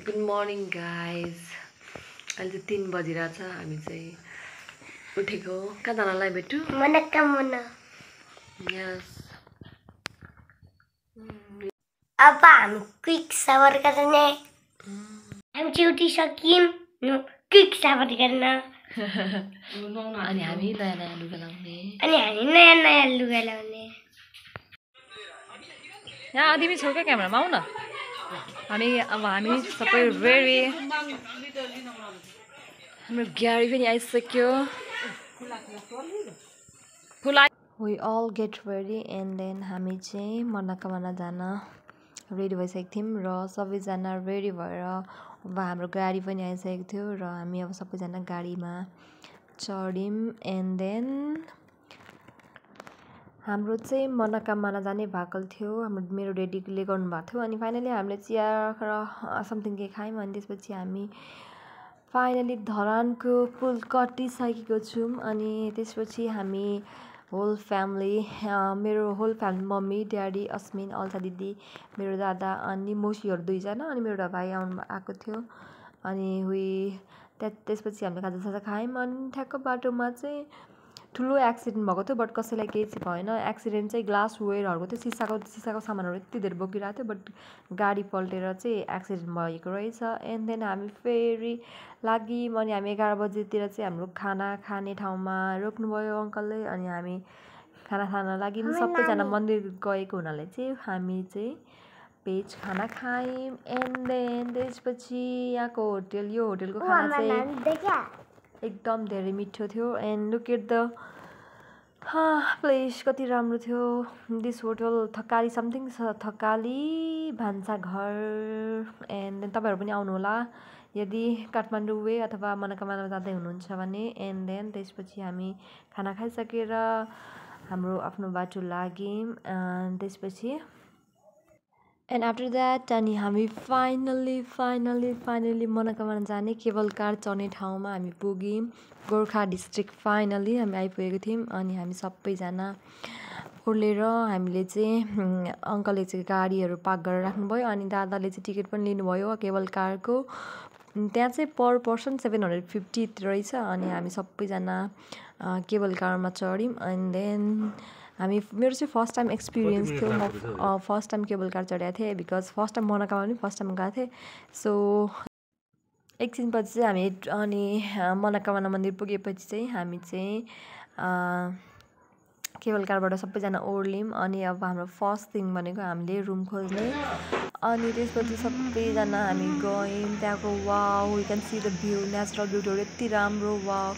Good morning guys. अहिले चाहिँ 3 बजिरहेछ। हामी चाहिँ उठेको। कहाँ जानलाई भेटु? यस। अब हामी क्विक सावर गर्ने। हामी चाहिँ उठिसक्यौँ। क्विक सावर गर्न। अनि हामी नयाँ लुगा लाउने। यहाँ आदिमी छौ क्या क्यामेरामा आऊ न। हामी सबै रेडी। हाम्रो ग्यारी पनि आइसक्यो। We all get ready and then हामी चाहिँ मनोकामना जान रेडी भइसकेको थियौँ र सबैजना रेडी भएर अब हाम्रो गाडी पनि आइसकेको थियो र हामी अब सबैजना गाडीमा चढ्यौँ एन्ड देन हाम्रो चाहिँ मनोकामना जाने भएको थियो। मेरो डेडीले गर्नुभएको थियो अनि फाइनली हामीले चिया र समथिङ के खायौँ अनि त्यसपछि हामी फाइनली धरानको पुल कटिसकेको छौँ अनि त्यसपछि हामी होल फ्यामिली मेरो होल फ्यामिली मम्मी ड्याडी अस्मिन अल्सा दिदी मेरो दादा अनि मोसीहरू 2 जना अनि मेरो एउटा भाइ आएको थियो अनि त्यसपछि हामीले खाजासाजा खायौँ अनि ठ्याक्क बाटोमा चाहिँ ठुलो एक्सिडेन्ट भएको थियो बट कसैलाई केही चाहिँ भएन। एक्सिडेन्ट चाहिँ ग्लास वेयरहरूको थियो, सिसाको सामानहरू यति धेरै बोकिरहेको थियो बट गाडी पल्टेर चाहिँ एक्सिडेन्ट भएको रहेछ। एन्ड देन हामी फेरि लाग्यौँ अनि हामी 11 बजीतिर चाहिँ हाम्रो खाना खाने ठाउँमा रोक्नुभयो अङ्कलले अनि हामी खाना खान लाग्यौँ। सबैजना मन्दिर गएको हुनाले चाहिँ हामी चाहिँ भेज खाना खायौँ एन्ड देन त्यसपछि यहाँको यो होटेलको खाना चाहिँ एकदम धेरै मिठो थियो and look at the place कति राम्रो थियो। This hotel Thakali something Thakali भान्साघर एन्ड देन तपाईँहरू पनि आउनुहोला यदि काठमाडौँ वे अथवा मनोकामना जाँदै हुनुहुन्छ भने। एन्ड देन त्यसपछि हामी खाना खाइसकेर हाम्रो आफ्नो बाटो लाग्यौँ त्यसपछि एन्ड आफ्टर द्याट अनि हामी फाइनली मनोकामना जाने केबल कार चढ्ने ठाउँमा हामी पुग्यौँ। गोर्खा डिस्ट्रिक्ट फाइनली हामी आइपुगेको थियौँ अनि हामी सबैजना ओर्लेर हामीले चाहिँ अङ्कलले चाहिँ गाडीहरू पार्क गरेर राख्नुभयो अनि दादाले चाहिँ टिकट पनि लिनुभयो केबल कारको। त्यहाँ चाहिँ पर पर्सन 750 रहेछ अनि हामी सबैजना केबल कारमा चढ्यौँ एन्ड देन मेरो चाहिँ फर्स्ट टाइम एक्सपिरियन्स थियो। म फर्स्ट टाइम केबल कार चढेको थिएँ बिकज फर्स्ट टाइम मनोकामना पनि फर्स्ट टाइम गएको थिएँ। सो एकछिनपछि चाहिँ हामी अनि मनोकामना मन्दिर पुगेपछि चाहिँ हामी चाहिँ केबल कारबाट सबैजना ओर्ल्यौँ अनि अब हाम्रो फर्स्ट थिङ भनेको हामीले रुम खोज्ने अनि त्यसपछि सबैजना हामी गयौँ त्यहाँको। Wow we can see the view natural ब्युटीहरू यति राम्रो। Wow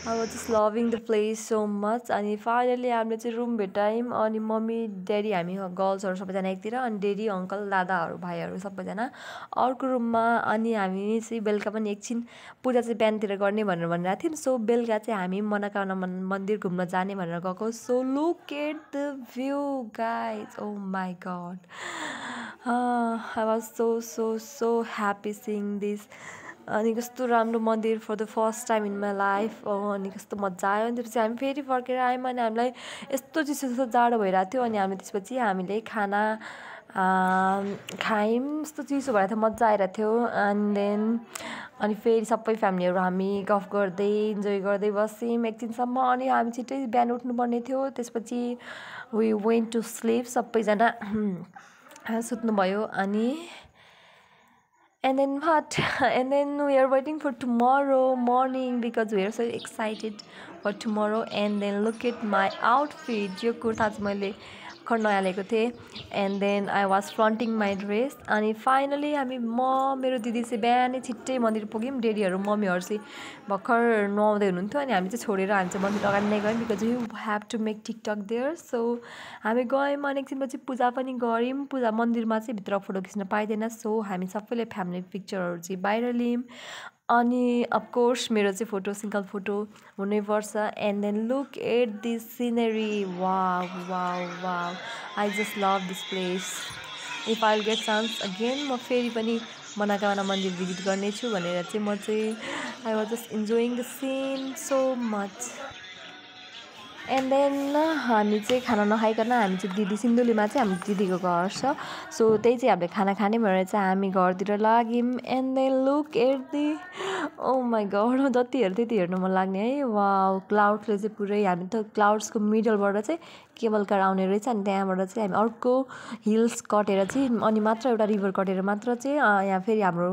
I was just loving the place so much. अनि फाइनली हामीले चाहिँ रुम भेटायौँ अनि मम्मी ड्याडी हामी गर्ल्सहरू सबैजना एकतिर अनि ड्याडी अङ्कल दादाहरू भाइहरू सबैजना अर्को रुममा। अनि हामी चाहिँ बेलुका पनि एकछिन पूजा चाहिँ बिहानतिर गर्ने भनेर भनिरहेको थियौँ। सो बेलुका चाहिँ हामी मनोकामना मन्दिर घुम्न जाने भनेर गएको। So look at the view guys, oh my god I was so happy seeing this. अनि कस्तो राम्रो मन्दिर for the first time in my life. अनि कस्तो मजा आयो। अनि त्यसपछि हामी फेरि फर्केर आयौँ अनि हामीलाई यस्तो चिसो जाडो भइरहेको थियो अनि हामी त्यसपछि हामीले खाना खायौँ। यस्तो चिसो भइरहेको थियो मजा आइरहेको थियो। एन्ड देन अनि फेरि सबै फ्यामिलीहरू हामी गफ गर्दै इन्जोय गर्दै बस्यौँ एकछिनसम्म अनि हामी छिट्टै बिहान उठ्नुपर्ने थियो। त्यसपछि वी वेन्ट टु स्लिप सबैजना सुत्नुभयो अनि And then what? And then we are waiting for tomorrow morning because we are so excited for tomorrow. And then look at my outfit. यो कुर्ता चाहिँ मैले भर्खर नयाँ ल्याएको थिएँ and then I was fronting my dress. अनि finally हामी मेरो दिदी चाहिँ बिहानै छिट्टै मन्दिर पुग्यौँ। डेडीहरू मम्मीहरू चाहिँ भर्खर नुहाउँदै हुनुहुन्थ्यो अनि हामी चाहिँ छोडेर हामी चाहिँ मन्दिर अगाडि नै गयौँ because you have to make TikTok there. So हामी गयौँ अनि एकछिनपछि पूजा पनि गऱ्यौँ। पूजा मन्दिरमा चाहिँ भित्र फोटो खिच्न पाइँदैन सो हामी सबैले फ्यामिली पिक्चरहरू चाहिँ बाहिर लियौँ। अनि अफकोर्स मेरो चाहिँ फोटो सिङ्गल फोटो हुनैपर्छ। And then look at this scenery. Wow wow wow I just love this place. If I will get chance again म फेरि पनि मनोकामना मन्दिर भिजिट गर्नेछु भनेर चाहिँ म चाहिँ I was just enjoying the scene so much. And then हामी चाहिँ खाना नखाइकन हामी चाहिँ दिदी सिन्धुलीमा चाहिँ हाम्रो दिदीको घर छ सो त्यही चाहिँ हामीले खाना खाने भनेर चाहिँ हामी घरतिर लाग्यौँ एन्ड देन लुक हेर्दै ओ माई गड जति हेर्यो त्यति हेर्नु मन लाग्ने है वा क्लाउड्सले चाहिँ पुरै हामी त क्लाउड्सको मिडलबाट चाहिँ केबल कार आउने रहेछ अनि त्यहाँबाट चाहिँ हामी अर्को हिल्स कटेर चाहिँ अनि मात्र एउटा रिभर कटेर मात्र चाहिँ यहाँ फेरि हाम्रो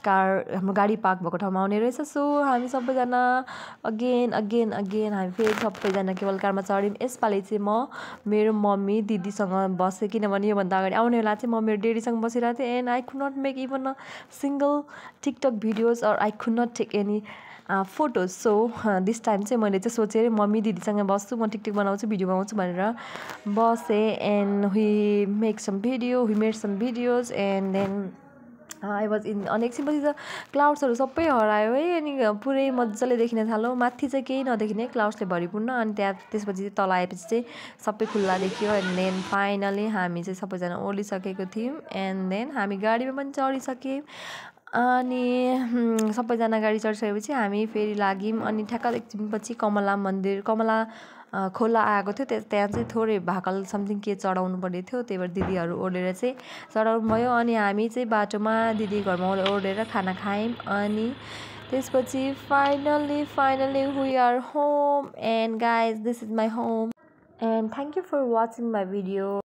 हाम्रो गाडी पार्क भएको ठाउँमा आउने रहेछ सो हामी सबैजना अगेन हामी फेरि सबैजना केबल कारमा चढ्यौँ यसपालि चाहिँ म मेरो मम्मी दिदीसँग बसेँ किनभने योभन्दा अगाडि आउने बेला चाहिँ म मेरो डेडीसँग बसिरहेको थिएँ and I could not make even a single TikTok videos or I could not take any photos so this time चाहिँ मैले चाहिँ सोचेँ मम्मी दिदीसँग बस्छु म टिकटक बनाउँछु भिडियो बनाउँछु भनेर बसेँ and we make some video we made some videos and then I was in अनि एकछिनपछि त क्लाउड्सहरू सबै हरायो है अनि पुरै मजाले देखिन थाल्यो माथि चाहिँ केही नदेखिने क्लाउड्सले भरिपूर्ण अनि त्यसपछि चाहिँ तल आएपछि चाहिँ सबै खुल्ला देखियो एन्ड देन फाइनली हामी चाहिँ सबैजना ओर्लिसकेको थियौँ एन्ड देन हामी गाडीमा पनि चढिसक्यौँ अनि सबैजना गाडी चढिसकेपछि हामी फेरि लाग्यौँ अनि ठ्याक्क एकछिनपछि कमला खोला आएको थियो त्यहाँ चाहिँ थोरै भाकल समथिङ के चढाउनु पर्ने थियो त्यही भएर दिदीहरू ओर्लेर चाहिँ चढाउनु भयो अनि हामी चाहिँ बाटोमा दिदी घरमा ओर्लेर खाना खायौँ अनि त्यसपछि finally we are home and guys this is my home and thank you for watching my video